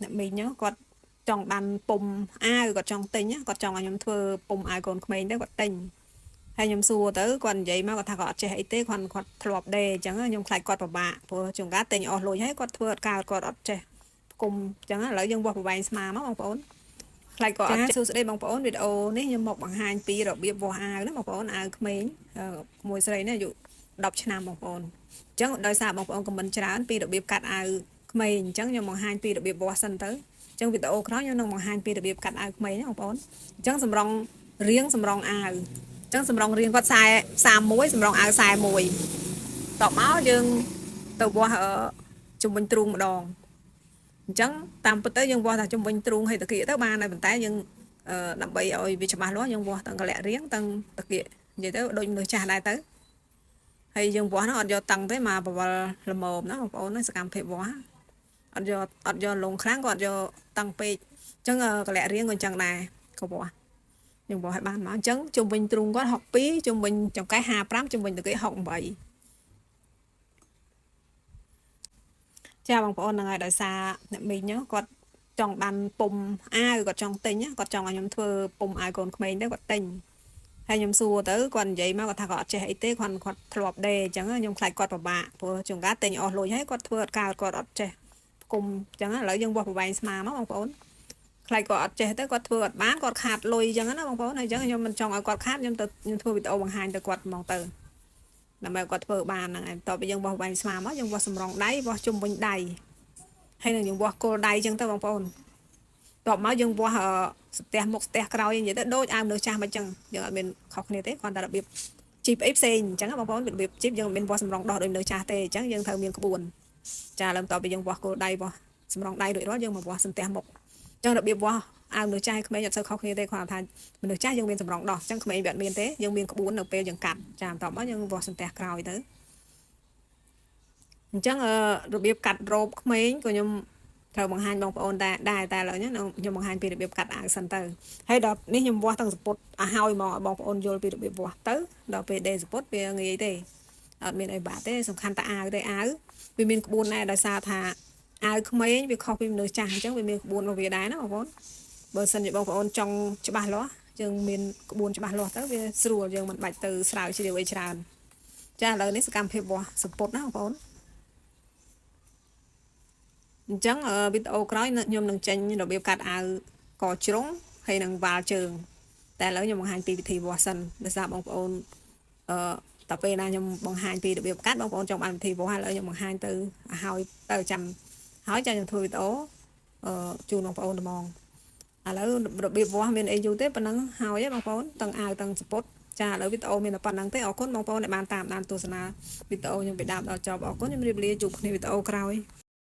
អ្នកមីងគាត់ចង់បានពុំអាវគាត់ចង់ទិញគាត់ចង់ឲ្យខ្ញុំធ្វើពុំអាវកូនក្មេងទៅគាត់ទិញហើយខ្ញុំសួរទៅគាត់និយាយមកគាត់ថាគាត់អត់ចេះអីទេគាត់គាត់ធ្លាប់ដេអញ្ចឹងខ្ញុំខ្លាចគាត់ពិបាកព្រោះជួនកាលទិញអស់លុយហើយគាត់ធ្វើអត់កើតគាត់អត់ចេះផ្គុំអញ្ចឹងឥឡូវយើងវាស់ប្រវែងស្មាមកបងប្អូនខ្លាចគាត់អត់សួស្តីបងប្អូនវីដេអូនេះខ្ញុំមកបង្ហាញពីរបៀបវាស់អាវណាបងប្អូនអាវក្មេងមួយស្រីនេះអាយុ10ឆ្នាំបងប្អូនអញ្ចឹងដោយសារបងប្អូនខមមិនច្រើនពីរបៀបកាត់អាវក្មេងអញ្ចឹងខ្ញុំបង្ហាញពីរបៀបវាស់សិនទៅអញ្ចឹងវីដេអូក្រោយខ្ញុំនឹងបង្ហាញពីរបៀបកាត់អាវក្មេងណាបងប្អូនអញ្ចឹងសម្រងរៀងសម្រងអាវអញ្ចឹងសម្រងរៀងគាត់40 31សម្រងអាវ41តបមកយើងទៅវាស់ជំវិញទ្រូងម្ដងអញ្ចឹងតាមពិតទៅយើងវាស់ថាជំវិញទ្រូងហើយតាគៀកទៅបានហើយប៉ុន្តែយើងដើម្បីឲ្យវាច្បាស់លាស់យើងវាស់ទាំងកលៈរៀងទាំងតាគៀកនិយាយទៅដូចមនុស្សចាស់ដែរទៅហើយយើងវាស់ហ្នឹងអត់យកតឹងទេមកបវលល្មមណាបងប្អូនសកម្មភាពវាស់អត់យកអត់យកលងខ្លាំងក៏អត់យកតឹងពេកអញ្ចឹងកលៈរៀងក៏អញ្ចឹងដែរក៏វាស់យើងវាស់ឲ្យបានមកអញ្ចឹងជុំវិញទ្រូងគាត់62ជុំវិញចង្កេះ55ជុំវិញតាគៀក68ចាបងប្អូនហ្នឹងហើយដោយសារអ្នកមីងគាត់ចង់បានពុំអាវគាត់ចង់ទិញគាត់ចង់ឲ្យខ្ញុំធ្វើពុំអាវកូនក្មេងទៅគាត់ទិញហើយខ្ញុំសួរទៅគាត់និយាយមកគាត់ថាគាត់អត់ចេះអីទេគាត់គាត់ធ្លាប់ដេអញ្ចឹងខ្ញុំខ្លាចគាត់ពិបាកព្រោះជួនកាលទិញអស់លុយហើយគាត់ធ្វើអត់កើតគាត់អត់ចេះផ្គុំអញ្ចឹងឥឡូវយើងវាស់ប្រវែងស្មាមកបងប្អូនខ្លាចគាត់អត់ចេះទៅគាត់ធ្វើអត់បានគាត់ខាតលុយអញ្ចឹងណាបងប្អូនហើយអញ្ចឹងខ្ញុំមិនចង់ឲ្យគាត់ខាតខ្ញុំទៅខ្ញុំធ្វើវីដេអូបង្ហាញទៅគាត់ហ្មងទៅដើម្បីគាត់ធ្វើបានហ្នឹងហើយបន្ទាប់ពីយើងវាស់ប្រវែងស្មាមកយើងវាស់សម្រងដៃវាស់ជុំវិញដៃហើយនឹងយើងវាស់គល់ដៃអញ្ចឹងទៅបងប្អូនតបមកយើងវាស់ស្ទះមុខស្ទះក្រោយនិយាយទៅដូចអាវមនុស្សចាស់មកអញ្ចឹងយើងអត់មានខុសគ្នាទេគ្រាន់តែរបៀបជីបអីផ្សេងអញ្ចឹងបងប្អូនរបៀបជីបយើងមិនមានវាស់សម្រងដោះដូចមនុស្សចាស់ទេអញ្ចឹងយើងត្រូវមានក្បួនចាឡើងតបពីយើងវាស់គល់ដៃវាស់សម្រងដៃរួចរាល់យើងមកវាស់សន្ទះមុខអញ្ចឹងរបៀបវាស់អាវមនុស្សចាស់ក្មេងអត់សូវខុសគ្នាទេគ្រាន់តែថាមនុស្សចាស់យើងមានសម្រងដោះអញ្ចឹងក្មេងវាអត់មានទេយើងមានក្បួននៅពេលយើងកាត់ចាបន្ទាប់មកយើងវាស់សន្ទះក្រោយទៅអញ្ចឹងរបៀបកាត់រ៉ូបក្មេងក៏ខ្ញុំត្រូវបង្ហាញបងប្អូនដែរដែរតែឥឡូវនេះខ្ញុំបង្ហាញពីរបៀបកាត់អាវសិនទៅហើយដល់នេះខ្ញុំវាស់ទាំងសពុតឲ្យហើយមកឲ្យបងប្អូនយល់ពីរបៀបវាស់ទៅដល់ពេលដេសពុតវាងាយទេអត់មានអីបាក់ទេសំខាន់តែអាវទេអាវវាមានក្បួនដែរដោយសារថាអាវក្មេងវាខុសពីមនុស្សចាស់អញ្ចឹងវាមានក្បួនរបស់វាដែរណាបងប្អូនបើសិនជាបងប្អូនចង់ច្បាស់លាស់យើងមានក្បួនច្បាស់លាស់ទៅវាស្រួលយើងមិនបាច់ទៅស្រាវជ្រាវអីច្រើនចាឥឡូវនេះសកម្មភាពវាស់សពុតណាបងប្អូនអញ្ចឹងវីដេអូក្រោយខ្ញុំនឹងចេញរបៀបកាត់អាវកជ្រុងហើយនឹងវ៉ាល់ជើងតែឥឡូវខ្ញុំបង្ហាញពីវិធីវាស់សិនដោយសារបងប្អូនអឺតទៅពេលណាខ្ញុំបង្ហាញពីរបៀបកាត់បងប្អូនចង់បានវិធីវាស់ឥឡូវខ្ញុំបង្ហាញទៅឲ្យទៅចាំហើយចាំខ្ញុំធ្វើវីដេអូអឺជូនបងប្អូនត្មងឥឡូវរបៀបវាស់មានអីយូរទេប៉ុណ្ណឹងហើយបងប្អូនទាំងអាវទាំងសពុតចាឥឡូវវីដេអូមានតែប៉ុណ្្នឹងទេអរគុណបងប្អូនដែលបានតាមដានទស្សនាវីដេអូខ្ញុំពីដើមដល់ចប់អរគុណខ្ញុំរៀបលាជួបគ្នាវីដេអូក្រោយ។